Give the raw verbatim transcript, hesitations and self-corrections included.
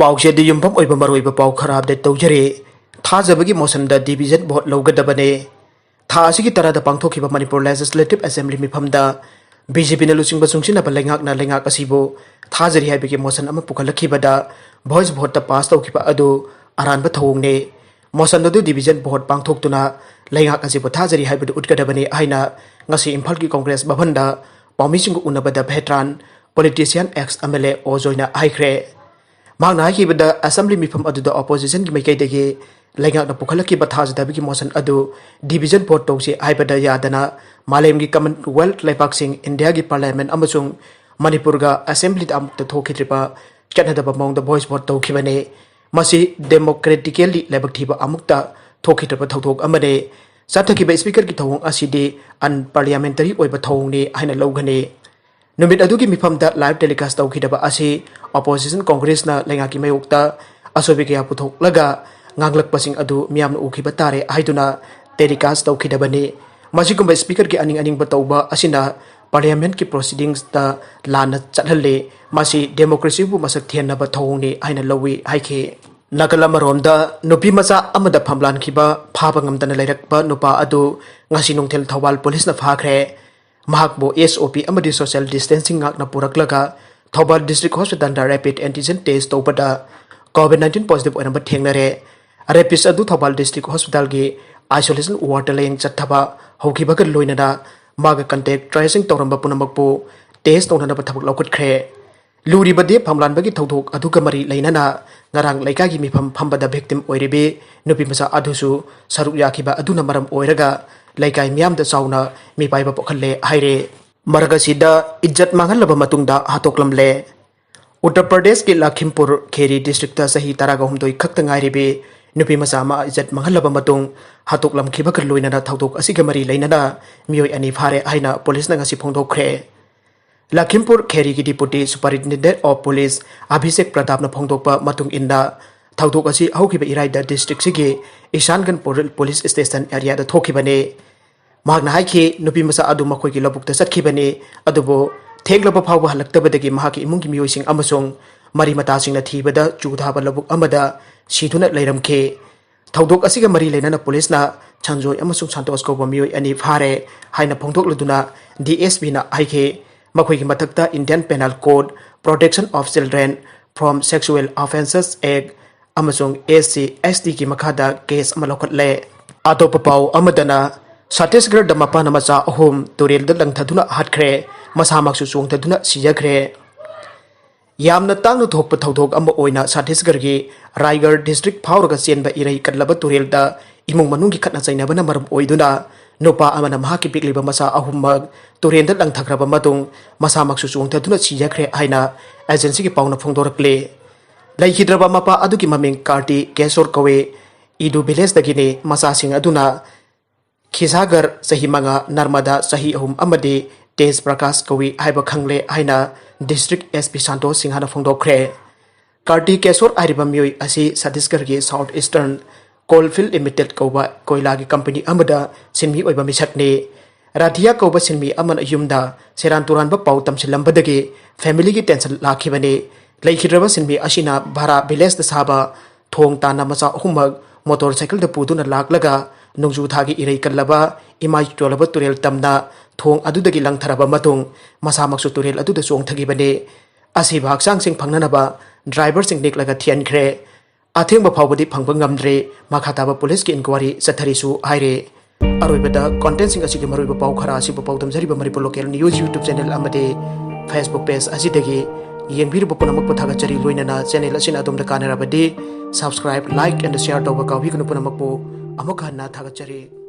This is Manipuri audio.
ꯄꯥꯎꯆꯦꯗ ꯌꯨꯝꯐꯝ ꯑꯣꯏꯕ ꯃꯔꯨꯑꯣꯏꯕ ꯄꯥꯎ ꯈꯔ ꯑꯞꯗꯦꯠ ꯇꯧꯖꯔꯤ꯫ ꯊꯥꯖꯕꯒꯤ ꯃꯣꯁꯟꯗ ꯗꯤꯚꯤꯖꯟ ꯚꯣꯠ ꯂꯧꯒꯗꯕꯅꯦ꯫ ꯊꯥ ꯑꯁꯤꯒꯤ ꯇꯔꯥꯗ ꯄꯥꯡꯊꯣꯛꯈꯤꯕ ꯃꯅꯤꯄꯨꯔ ꯂꯦꯖꯤꯁꯂꯦꯇꯤꯚ ꯑꯦꯁꯦꯝꯕ꯭ꯂꯤ ꯃꯤꯐꯝꯗ ꯕꯤ ꯖꯦ ꯄꯤꯅ ꯂꯨꯆꯤꯡꯕ ꯆꯨꯡꯁꯤꯟꯅꯕ ꯂꯩꯉꯥꯛꯅ ꯂꯩꯉꯥꯛ ꯑꯁꯤꯕꯨ ꯊꯥꯖꯔꯤ ꯍꯥꯏꯕꯒꯤ ꯃꯣꯁꯟ ꯑꯃ ꯄꯨꯈꯠꯂꯛꯈꯤꯕꯗ ꯚꯣꯏꯁ ꯚꯣꯠꯇ ꯄꯥꯁ ꯇꯧꯈꯤꯕ ꯑꯗꯨ ꯑꯔꯥꯟꯕ ꯊꯧꯑꯣꯡꯅꯤ꯫ ꯃꯣꯁꯟ ꯑꯗꯨ ꯗꯤꯚꯤꯖꯟ ꯚꯣꯠ ꯄꯥꯡꯊꯣꯛꯇꯨꯅ ꯂꯩꯉꯥꯛ ꯑꯁꯤꯕꯨ ꯊꯥꯖꯔꯤ ꯍꯥꯏꯕꯗꯨ ꯎꯠꯀꯗꯕꯅꯤ ꯍꯥꯏꯅ ꯉꯁꯤ ꯏꯝꯐꯥꯜꯒꯤ ꯀꯣꯡꯒ꯭ꯔꯦꯁ ꯚꯕꯟꯗ ꯄꯥꯎꯃꯤꯁꯤꯡꯒ ꯎꯅꯕꯗ veteran politician ex M L A O ꯖꯣꯏꯅ ꯍꯥꯏꯈ꯭ꯔꯦ꯫ ꯃꯍꯥꯛꯅ ꯍꯥꯏꯈꯤꯕꯗ ꯑꯦꯁꯦꯝꯕ꯭ꯂꯤ ꯃꯤꯐꯝ ꯑꯗꯨꯗ ꯑꯣꯄꯣꯖꯤꯁꯟꯒꯤ ꯃꯥꯏꯀꯩꯗꯒꯤ ꯂꯩꯉꯥꯛꯅ ꯄꯨꯈꯠꯂꯛꯈꯤꯕ ꯊꯥꯖꯗꯕꯒꯤ ꯃꯣꯁꯟ ꯑꯗꯨ ꯗꯤꯚꯤꯖꯟ ꯚꯣꯠ ꯇꯧꯁꯤ ꯍꯥꯏꯕꯗ ꯌꯥꯗꯅ ꯃꯥꯂꯦꯝꯒꯤ ꯀꯃꯟꯋꯦꯜꯊ ꯂꯩꯕꯥꯛꯁꯤꯡ ꯏꯟꯗꯤꯌꯥꯒꯤ ꯄꯥꯔꯂꯤꯌꯥꯃꯦꯟ ꯑꯃꯁꯨꯡ ꯃꯅꯤꯄꯨꯔꯒ ꯑꯦꯁꯦꯝꯕ꯭ꯂꯤꯗ ꯑꯃꯨꯛꯇ ꯊꯣꯛꯈꯤꯗ꯭ꯔꯤꯕ ꯆꯠꯅꯗꯕ ꯃꯑꯣꯡꯗ ꯚꯣꯏꯁ ꯚꯣꯠ ꯇꯧꯈꯤꯕꯅꯤ꯫ ꯃꯁꯤ ꯗꯦꯃꯣꯀ꯭ꯔꯦꯇꯤꯀꯦꯜꯂꯤ ꯂꯥꯏꯕꯛ ꯊꯤꯕ ꯑꯃꯨꯛꯇ ꯊꯣꯛꯈꯤꯗ꯭ꯔꯕ ꯊꯧꯗꯣꯛ ꯑꯃꯅꯤ꯫ ꯆꯠꯊꯈꯤꯕ ꯁ꯭ꯄꯤꯀꯔꯒꯤ ꯊꯧꯑꯣꯡ ꯑꯁꯤꯗꯤ ꯑꯟꯄꯥꯔꯂꯤꯌꯥꯃꯦꯟꯇꯔꯤ ꯑꯣꯏꯕ ꯊꯧꯑꯣꯡꯅꯤ ꯍꯥꯏꯅ ꯂꯧꯒꯅꯤ꯫ ꯅꯨꯃꯤꯠ ꯑꯗꯨꯒꯤ ꯃꯤꯐꯝꯗ ꯂꯥꯏꯚ ꯇꯦꯂꯤꯀꯥꯁ ꯇꯧꯈꯤꯗꯕ ꯑꯁꯤ ꯑꯣꯄꯣꯖꯤꯁꯟ ꯀꯣꯡꯒ꯭ꯔꯦꯁꯅ ꯂꯩꯉꯥꯛꯀꯤ ꯃꯥꯌꯣꯛꯇ ꯑꯁꯣꯏꯕ ꯀꯌꯥ ꯄꯨꯊꯣꯛꯂꯒ ꯉꯥꯡꯂꯛꯄꯁꯤꯡ ꯑꯗꯨ ꯃꯤꯌꯥꯝꯅ ꯎꯈꯤꯕ ꯇꯥꯔꯦ ꯍꯥꯏꯗꯨꯅ ꯇꯦꯂꯤꯀꯥꯁ ꯇꯧꯈꯤꯗꯕꯅꯤ꯫ ꯃꯁꯤꯒꯨꯝꯕ ꯁ꯭ꯄꯤꯀꯔꯒꯤ ꯑꯅꯤꯡ ꯑꯅꯤꯡꯕ ꯇꯧꯕ ꯑꯁꯤꯅ ꯄꯥꯔꯂꯤꯌꯥꯃꯦꯟꯠꯀꯤ ꯄ꯭ꯔꯣꯁꯤꯗꯤꯡꯁꯇ ꯂꯥꯟꯅ ꯆꯠꯍꯜꯂꯤ꯫ ꯃꯁꯤ ꯗꯦꯃꯣꯀ꯭ꯔꯦꯁꯤꯕꯨ ꯃꯁꯛ ꯊꯤꯍꯟꯅꯕ ꯊꯧꯑꯣꯡꯅꯤ ꯍꯥꯏꯅ ꯂꯧꯏ ꯍꯥꯏꯈꯤ꯫ ꯅꯥꯀꯜ ꯑꯃꯔꯣꯝꯗ ꯅꯨꯄꯤ ꯃꯆꯥ ꯑꯃꯗ ꯐꯝꯂꯥꯟꯈꯤꯕ ꯐꯥꯕ ꯉꯝꯗꯅ ꯂꯩꯔꯛꯄ ꯅꯨꯄꯥ ꯑꯗꯨ ꯉꯁꯤ ꯅꯨꯡꯊꯤꯜ ꯊꯧꯕꯥꯜ ꯄꯨꯂꯤꯁꯅ ꯐꯥꯈ꯭ꯔꯦ꯫ ꯃꯍꯥꯛꯄꯨ ꯑꯦꯁ ꯑꯣ ꯄꯤ ꯑꯃꯗꯤ ꯁꯣꯁꯤꯌꯦꯜ ꯗꯤꯁꯇꯦꯟꯁꯤꯡ ꯉꯥꯛꯅ ꯄꯨꯔꯛꯂꯒ ꯊꯧꯕꯥꯜ ꯗꯤꯁꯇ꯭ꯔꯤꯛ ꯍꯣꯁꯄꯤꯇꯥꯜꯗ ꯔꯦꯄꯤꯗ ꯑꯦꯟꯇꯤꯖꯦꯟ ꯇꯦꯁ ꯇꯧꯕꯗ ꯀꯣꯚꯤꯗ ꯅꯥꯏꯟꯇꯤꯟ ꯄꯣꯖꯤꯇꯤꯚ ꯑꯣꯏꯔꯝꯕ ꯊꯦꯡꯅꯔꯦ꯫ ꯔꯦꯄꯤꯁ ꯑꯗꯨ ꯊꯧꯕꯥꯜ ꯗꯤꯁꯇ꯭ꯔꯤꯛ ꯍꯣꯁꯄꯤꯇꯥꯜꯒꯤ ꯑꯥꯏꯁꯣꯂꯦꯁꯟ ꯋꯥꯔꯗꯇ ꯂꯥꯌꯦꯡ ꯆꯠꯊꯕ ꯍꯧꯈꯤꯕꯒ ꯂꯣꯏꯅꯅ ꯃꯥꯒ ꯀꯟꯇꯦꯛ ꯇ꯭ꯔꯦꯁꯤꯡ ꯇꯧꯔꯝꯕ ꯄꯨꯝꯅꯃꯛꯄꯨ ꯇꯦꯁ ꯇꯧꯅꯅꯕ ꯊꯕꯛ ꯂꯧꯈꯠꯈ꯭ꯔꯦ꯫ ꯂꯨꯔꯤꯕꯗꯤ ꯐꯝꯂꯥꯟꯕꯒꯤ ꯊꯧꯗꯣꯛ ꯑꯗꯨꯒ ꯃꯔꯤ ꯂꯩꯅꯅ ꯉꯔꯥꯡ ꯂꯩꯀꯥꯏꯒꯤ ꯃꯤꯐꯝ ꯐꯝꯕꯗ ꯚꯤꯛꯇꯤꯝ ꯑꯣꯏꯔꯤꯕꯤ ꯅꯨꯄꯤ ꯃꯆꯥ ꯑꯗꯨꯁꯨ ꯁꯔꯨꯛ ꯌꯥꯈꯤꯕ ꯑꯗꯨꯅ ꯃꯔꯝ ꯑꯣꯏꯔꯒ ꯂꯩꯀꯥꯏ ꯃꯤꯌꯥꯝꯗ ꯆꯥꯎꯅ ꯃꯤꯄꯥꯏꯕ ꯄꯣꯛꯍꯜꯂꯦ ꯍꯥꯏꯔꯦ꯫ ꯃꯔꯛ ꯑꯁꯤꯗ ꯏꯖꯠ ꯃꯥꯡꯍꯜꯂꯕ ꯃꯇꯨꯡꯗ ꯍꯥꯠꯇꯣꯛꯂꯝꯂꯦ꯫ ꯎꯠꯇꯔ ꯄ꯭ꯔꯗꯦꯁꯀꯤ ꯂꯈꯤꯝꯄꯨꯔ ꯈꯦꯔꯤ ꯗꯤꯁꯇ꯭ꯔꯤꯛꯇ ꯆꯍꯤ ꯇꯔꯥꯒ ꯍꯨꯝꯗꯣꯏ ꯈꯛꯇ ꯉꯥꯏꯔꯤꯕꯤ ꯅꯨꯄꯤ ꯃꯆꯥ ꯑꯃ ꯏꯖꯠ ꯃꯥꯡꯍꯜꯂꯕ ꯃꯇꯨꯡ ꯍꯥꯠꯇꯣꯛꯂꯝꯈꯤꯕꯒ ꯂꯣꯏꯅꯅ ꯊꯧꯗꯣꯛ ꯑꯁꯤꯒ ꯃꯔꯤ ꯂꯩꯅꯅ ꯃꯤꯑꯣꯏ ꯑꯅꯤ ꯐꯥꯔꯦ ꯍꯥꯏꯅ ꯄꯨꯂꯤꯁꯅ ꯉꯁꯤ ꯐꯣꯡꯗꯣꯛꯈ꯭ꯔꯦ꯫ ꯂꯈꯤꯝꯄꯨꯔ ꯈꯦꯔꯤꯒꯤ deputy superintendent of police Abhishek ꯄ꯭ꯔꯇꯥꯞꯅ ꯐꯣꯡꯗꯣꯛꯄ ꯃꯇꯨꯡ ꯏꯟꯅ, ꯊꯧꯗꯣꯛ ꯑꯁꯤ ꯍꯧꯈꯤꯕ ꯏꯔꯥꯏꯗ ꯗꯤꯁꯇ꯭ꯔꯤꯛꯁꯤꯒꯤ ꯏꯁꯥꯟꯒꯟ ꯄꯨꯔꯤꯜ ꯄꯨꯂꯤꯁ ꯁ꯭ꯇꯦꯁꯟ ꯑꯦꯔꯤꯌꯥꯗ ꯊꯣꯛꯈꯤꯕꯅꯤ꯫ ꯃꯍꯥꯛꯅ ꯍꯥꯏꯈꯤ, ꯅꯨꯄꯤ ꯃꯆꯥ ꯑꯗꯨ ꯃꯈꯣꯏꯒꯤ ꯂꯧꯕꯨꯛꯇ ꯆꯠꯈꯤꯕꯅꯤ, ꯑꯗꯨꯕꯨ ꯊꯦꯡꯂꯕ ꯐꯥꯎꯕ ꯍꯜꯂꯛꯇꯕꯗꯒꯤ ꯃꯍꯥꯛꯀꯤ ꯏꯃꯨꯡꯒꯤ ꯃꯤꯑꯣꯏꯁꯤꯡ ꯑꯃꯁꯨꯡ ꯃꯔꯤ ꯃꯇꯥꯁꯤꯡꯅ ꯊꯤꯕꯗ ꯆꯨ ꯊꯥꯕ ꯂꯧꯕꯨꯛ ꯑꯃꯗ ꯁꯤꯗꯨꯅ ꯂꯩꯔꯝꯈꯤ꯫ ꯊꯧꯗꯣꯛ ꯑꯁꯤꯒ ꯃꯔꯤ ꯂꯩꯅꯅ ꯄꯨꯂꯤꯁꯅ ꯁꯟꯖꯣꯏ ꯑꯃꯁꯨꯡ ꯁꯟꯇꯣꯁ ꯀꯧꯕ ꯃꯤꯑꯣꯏ ꯑꯅꯤ ꯐꯥꯔꯦ ꯍꯥꯏꯅ ꯐꯣꯡꯗꯣꯛꯂꯗꯨꯅ ꯗꯤ ꯑꯦꯁ ꯄꯤꯅ ꯍꯥꯏꯈꯤ꯫ ꯃꯈꯣꯏꯒꯤ ꯃꯊꯛꯇ Indian Penal Code, Protection of Children from Sexual Offences Act ꯑꯃꯁꯨꯡ ꯑꯦꯁ ꯁꯤ ꯑꯦꯁ ꯇꯤꯒꯤ ꯃꯈꯥꯗ ꯀꯦꯁ ꯑꯃ ꯂꯧꯈꯠꯂꯦ꯫ ꯑꯇꯣꯞꯄ ꯄꯥꯎ ꯑꯃꯗꯅ, ꯁꯠꯇꯤꯁꯒꯔꯗ ꯃꯄꯥꯅ ꯃꯆꯥ ꯑꯍꯨꯝ ꯇꯨꯔꯦꯜꯗ ꯂꯪꯊꯗꯨꯅ ꯍꯥꯠꯈ꯭ꯔꯦ, ꯃꯁꯥꯃꯛꯁꯨ ꯆꯣꯡꯊꯗꯨꯅ ꯁꯤꯖꯈ꯭ꯔꯦ꯫ ꯌꯥꯝꯅ ꯇꯥꯡꯅ ꯊꯣꯛꯄ ꯊꯧꯗꯣꯛ ꯑꯃ ꯑꯣꯏꯅ ꯁꯠꯇꯤꯁꯒꯔꯒꯤ ꯔꯥꯏꯒꯔ ꯗꯤꯁꯇ꯭ꯔꯤꯛ ꯐꯥꯎꯔꯒ ꯆꯦꯟꯕ ꯏꯔꯩ ꯀꯜꯂꯕ ꯇꯨꯔꯦꯜꯗ ꯏꯃꯨꯡ ꯃꯅꯨꯡꯒꯤ ꯈꯠꯅ ꯆꯩꯅꯕꯅ ꯃꯔꯝ ꯑꯣꯏꯗꯨꯅ ꯅꯨꯄꯥ ꯑꯃꯅ ꯃꯍꯥꯛꯀꯤ ꯄꯤꯛꯂꯤꯕ ꯃꯆꯥ ꯑꯍꯨꯝꯃꯛ ꯇꯨꯔꯦꯜꯗ ꯂꯪꯊꯈ꯭ꯔꯕ ꯃꯇꯨꯡ ꯃꯁꯥꯃꯛꯁꯨ ꯆꯣꯡꯊꯗꯨꯅ ꯁꯤꯖꯈ꯭ꯔꯦ ꯍꯥꯏꯅ ꯑꯦꯖꯦꯟꯁꯤꯒꯤ ꯄꯥꯎꯅ ꯐꯣꯡꯗꯣꯔꯛꯂꯤ꯫ ꯂꯩꯈꯤꯗ꯭ꯔꯕ ꯃꯄꯥ ꯑꯗꯨꯒꯤ ꯃꯃꯤꯡ ꯀꯥꯔꯇꯤ ꯀꯦꯁꯣꯔ ꯀꯧꯏ꯫ ꯏꯗꯨ ꯚꯤꯂꯦꯖꯇꯒꯤꯅꯤ꯫ ꯃꯆꯥꯁꯤꯡ ꯑꯗꯨꯅ ꯈꯤꯁꯥꯒꯔ ꯆꯍꯤ ꯃꯉꯥ, ꯅꯔꯃꯗꯥ ꯆꯍꯤ ꯑꯍꯨꯝ ꯑꯃꯗꯤ ꯇꯦꯖ ꯄ꯭ꯔꯀꯥꯁ ꯀꯧꯏ ꯍꯥꯏꯕ ꯈꯪꯂꯦ ꯍꯥꯏꯅ ꯗꯤꯁꯇ꯭ꯔꯤꯛ ꯑꯦꯁ ꯄꯤ ꯁꯥꯟꯇꯣꯁ ꯁꯤꯡꯍꯅ ꯐꯣꯡꯗꯣꯛꯈ꯭ꯔꯦ꯫ ꯀꯥꯔꯇꯤ ꯀꯦꯁꯣꯔ ꯍꯥꯏꯔꯤꯕ ꯃꯤꯑꯣꯏ ꯑꯁꯤ ꯁꯠꯇꯤꯁꯒꯔꯒꯤ ꯁꯥꯎꯠ ꯏꯁꯇꯔꯟ ꯀꯣꯜꯐꯤꯜ ꯂꯤꯃꯤꯇꯦꯠ ꯀꯧꯕ ꯀꯣꯏꯂꯥꯒꯤ ꯀꯝꯄꯅꯤ ꯑꯃꯗ ꯁꯤꯟꯃꯤ ꯑꯣꯏꯕ ꯃꯤꯁꯛꯅꯤ꯫ ꯔꯥꯙꯤꯌꯥ ꯀꯧꯕ ꯁꯤꯟꯃꯤ ꯑꯃꯅ ꯌꯨꯝꯗ ꯁꯦꯔꯥꯟ ꯇꯨꯔꯥꯟꯕ ꯄꯥꯎ ꯇꯝꯁꯤꯜꯂꯝꯕꯗꯒꯤ ꯐꯦꯃꯤꯂꯤꯒꯤ ꯇꯦꯟꯁꯟ ꯂꯥꯛꯈꯤꯕꯅꯤ꯫ ꯂꯩꯈꯤꯗ꯭ꯔꯕ ꯁꯤꯟꯃꯤ ꯑꯁꯤꯅ ꯚꯥꯔꯥ ꯚꯤꯂꯦꯖꯇ ꯁꯥꯕ ꯊꯣꯡ ꯇꯥꯟꯅ ꯃꯆꯥ ꯑꯍꯨꯝꯃꯛ ꯃꯣꯇꯣꯔ ꯁꯥꯏꯀꯜꯗ ꯄꯨꯗꯨꯅ ꯂꯥꯛꯂꯒ ꯅꯣꯡꯖꯨ ꯊꯥꯒꯤ ꯏꯔꯩ ꯀꯜꯂꯕ ꯏꯃꯥꯏ ꯆꯣꯜꯂꯕ ꯇꯨꯔꯦꯜ ꯇꯝꯅ ꯊꯣꯡ ꯑꯗꯨꯗꯒꯤ ꯂꯪꯊꯔꯕ ꯃꯇꯨꯡ ꯃꯁꯥꯃꯛꯁꯨ ꯇꯨꯔꯦꯜ ꯑꯗꯨꯗ ꯆꯣꯡꯊꯈꯤꯕꯅꯤ꯫ ꯑꯁꯤꯕ ꯍꯛꯆꯥꯡꯁꯤꯡ ꯐꯪꯅꯅꯕ ꯗ꯭ꯔꯥꯏꯚꯔꯁꯤꯡ ꯅꯦꯛꯂꯒ ꯊꯤꯍꯟꯈ꯭ꯔꯦ꯫ ꯑꯊꯦꯡꯕ ꯐꯥꯎꯕꯗꯤ ꯐꯪꯕ ꯉꯝꯗ꯭ꯔꯦ꯫ ꯃꯈꯥ ꯇꯥꯕ ꯄꯨꯂꯤꯁꯀꯤ ꯏꯟꯀ꯭ꯋꯥꯔꯤ ꯆꯠꯊꯔꯤꯁꯨ ꯍꯥꯏꯔꯦ꯫ ꯑꯔꯣꯏꯕꯗ ꯀꯣꯟꯇꯦꯟꯁꯤꯡ ꯑꯁꯤꯒꯤ ꯃꯔꯨꯑꯣꯏꯕ ꯄꯥꯎ ꯈꯔ ꯑꯁꯤꯕꯨ ꯄꯥꯎ ꯇꯝꯖꯔꯤꯕ Manipur local news YouTube channel ꯑꯃꯗꯤ Facebook ꯄꯦꯖ ꯑꯁꯤꯗꯒꯤ ꯌꯦꯡꯕꯤꯔꯤꯕ ꯄꯨꯝꯅꯃꯛꯄꯨ ꯊꯥꯒꯠꯆꯔꯤ꯫ ꯂꯣꯏꯅꯅ ꯆꯦꯅꯦꯜ ꯑꯁꯤꯅ ꯑꯗꯣꯝꯗ ꯀꯥꯟꯅꯔꯕꯗꯤ subscribe, like and share ꯇꯧꯕ ꯀꯥꯎꯕꯤꯒꯅꯨ꯫ ꯄꯨꯝꯅꯃꯛꯄꯨ ꯑꯃꯨꯛ ꯍꯟꯅ ꯊꯥꯒꯠꯆꯔꯤ꯫